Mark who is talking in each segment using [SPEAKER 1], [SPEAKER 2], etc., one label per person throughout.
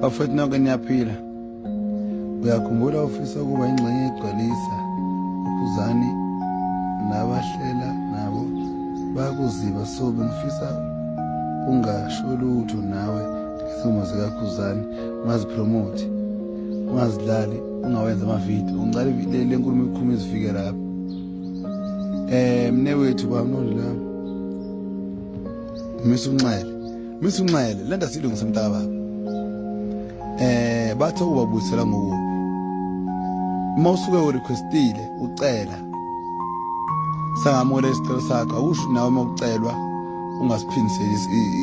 [SPEAKER 1] Bafethu nonke niyaphila. Uyakhumbula ufisa ukuba ingxenye egcwalisa ukhuzani nabahlela nabo bakuziba so bengifisa ungasho lutho nawe ngezingoma zikakhuzani ungazipromote ungazidlali ungawenza amavidiyo ngicela le nkulumo ikhuluma izifike lapho eh mnewethu bamnonje la misa unxele misa unxele lento asilungise mntaka baba eh bathe ubabuyisela ngokubi uma usuke urequestile ucela sangamukela isicelo sakho akusho nawe uma ucelwa ungasiphindiseli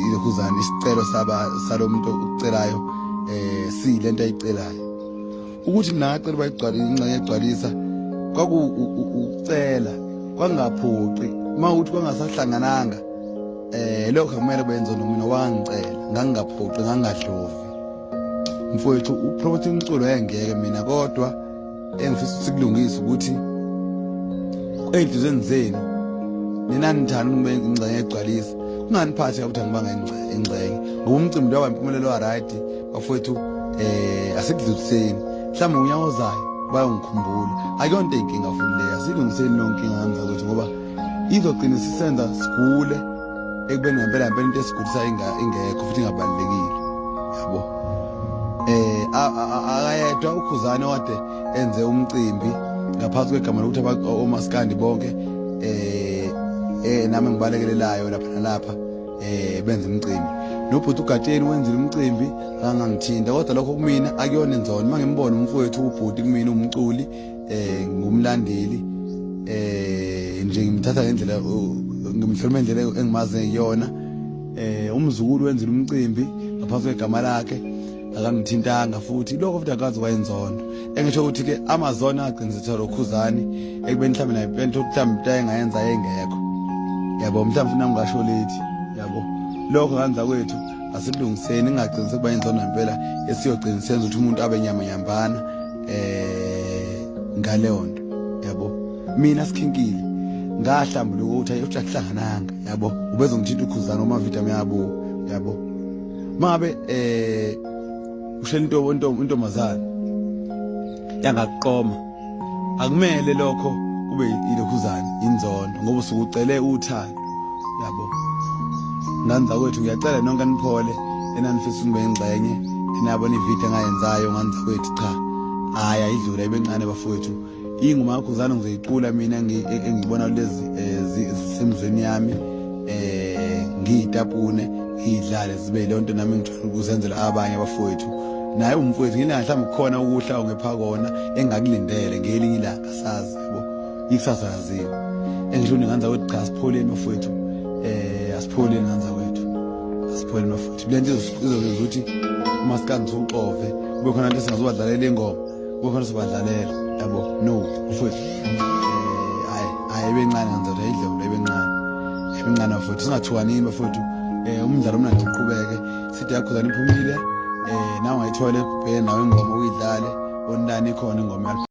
[SPEAKER 1] ilokhuzana isicelo saba salomuntu okucelayo eh si lento ayicelayo ukuthi mina ngacela uba ingxenye egcwalisa kwaku ukucela kwangaphoqi uma ukuthi kwangasahlangananga eh lokho akumele benze nomina wangicela ngangingaphoqi ngangingadlovi mfowethu upromote umculo engeke mina kodwa engifisa ukuthi kulungise ukuthi ey'nhlizweni zenu nina nithanda ukuba ingxenye egcwalisa kunganiphathi ukuthi angibanga ingxenye ngoba umcimbi waba impumelelo wa-right bafowethu eh asikudluliseni mhlawumbe unyaka ozayo bayongikhumbula akuyonto eyinkinga futhi leyo asilungiseni leyo nkinga ngangizakwethu ngoba izogcina sisenza sigule ekubeni ngempela ngempela into esigulisayo ingekho futhi ingabalulekile yabo eh akayedwa ukhuzane wade enze umcimbi ngaphansi kwegama lokuthi omaskandi bonke eh eh nami ngibalekelelayo lapha nalapha eh benza umcimbi nobhuti ugatsheni wenzile umcimbi akangangithinta kodwa lokho kumina akuyona inzono uma ngimbona umfowethu ubhuti kumina umculi eh ngumlandeli eh nje ngimthatha ngendlela ngimhloma indlela engimazi ngiyona eh umzukulu wenzile umcimbi ngaphansi kwegama lakhe akangithintanga futhi lokho futhi akazi kwayenzondo engisho ukuthi ke Amazon agcinizitha lokhuzani ekubeni mhlawumbe nayo into mhlawumbe into engayenza engekho yabo mhlawumbe funa ngingasho lethi yabo lokho kanza kwethu asilungiseni ingagcini sekuba inzondo ngempela esiyogcina senza ukuthi umuntu abe nyama nyambana eh ngaleyo nto yabo mina sikhinkile ngahlambuluka ukuthi ayi uthi akuhlangananga yabo ubezongithinta ukhuzana uma video yabo yabo mangabe eh ushela into intombazana yangakuqoma akumele lokho kube ilokhuzana inzondo ngoba usuke ucele uthando yabo ngane zakwethu ngiyacela nonke niphole enanifisa ukuba ingxenye enabona ividiyo engayenzayo ngane zakwethu cha hhayi ayidlule ibe ncane bafowethu ingoma kakhuzana ngizoyicula mina engibona kulezi eh, zisemzweni yami eh ngiyitapune ngiyidlale zibe leyo nto nami ngijwayele ukuzenzela abanye abafowethu naye umfowethu ngilanga mhlawumbe kukhona ukuhla ongepha kona engakulindele ngelinye ilanga sazi yabo ikusasa yaziwa engisho ninganza ukuthi cha sipholeni bafowethu eh asipholeni nganza kwethu asipholeni bafowethu le nto izokwenza ukuthi umasikandi uxove kube khona into esingazobadlalela ingoma kube khona sobadlalela yabo no bafowethu eh hayi hayi ibencane nganza ukuthi ayidlule ibencane ibencane bafowethu singathukanini bafowethu eh umdlalo omnandi uqhubeke sithi yakhuzana iphumile eh nawe ungayithola ebheke nawe ingoma uyidlale onani ikhona ingoma.